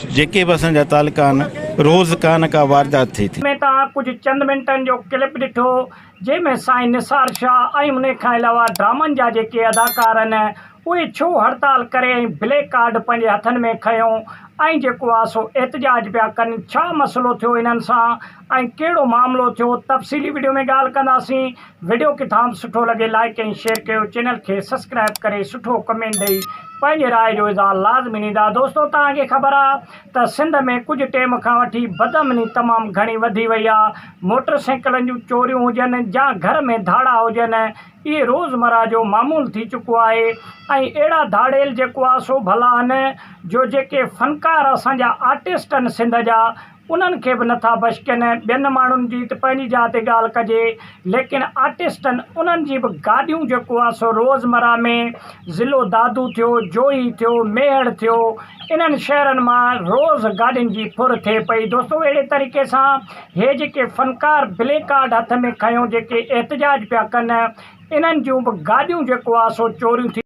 جيڪي به اسان جا تعلقا آهن روز ڪا نه ڪا واردات ٿئي ٿي. ۾ توهان ڪجهه چند منٽن جو ڪلپ ڏٺو جنهن ۾ سائين نثار شاهه ۽ انهي کان علاوه ڊرامن جا جيڪي اداڪار آهن اهي ڇو هڙتال ڪري ۽ بليڪ ڪارڊ پنهنجي هٿن ۾ کنيو ۽ جيڪو آ سو احتجاج پيا ڪن ڇا مسئلو ٿيو انهن سان ۽ ڪهڙو معاملو ٿيو تفصيلي وڊيو ۾ ڳالهه ڪنداسين وڊيو ڪٿان به سٺو لڳي لائيڪ ۽ شيئر ڪيو چينل کي سسڪرائب ڪري سٺو ڪمينٽ ڏئي پنهنجي راء جو اظهار لازمي ڏيندا دوستو توهان کي خبر آ ته سنڌ ۾ ڪجهه ٽيم کان وٺي بدامني تمام گهڻي وڌي وئي آ موٽر سائيڪلن جون چوريون هجن يا گهر ۾ ڌاڙا هجن اهي روزمره جو معمول ٿي چڪو آهي ۽ اهڙا ڌاڙيل جيڪو آ سو ڀلا آهن جو جيڪي فنڪار اسان جا آرٽسٽ آهن سنڌ جا انهن کي به نٿا بشڪين ٻين ماڻهن جي ته پنهنجي جاء تي ڳالهه ڪجي ليڪن آرٽسٽن انهن جي به گاڏيون جيڪو آ سو روزمره ۾ ضلعو دادو ٿيو جوهي ٿيو ميهڙ ٿيو انهن شهرن مان روز گاڏين جي ڦر ٿئي پئي دوستو اهڙي طريقي سان هي جيڪي فنڪار بليڪ ڪارڊ هٿ ۾ کنيو جيڪي احتجاج پيا ڪن انهن جون به گاڏيون جيڪو آ سو چوريون ٿي.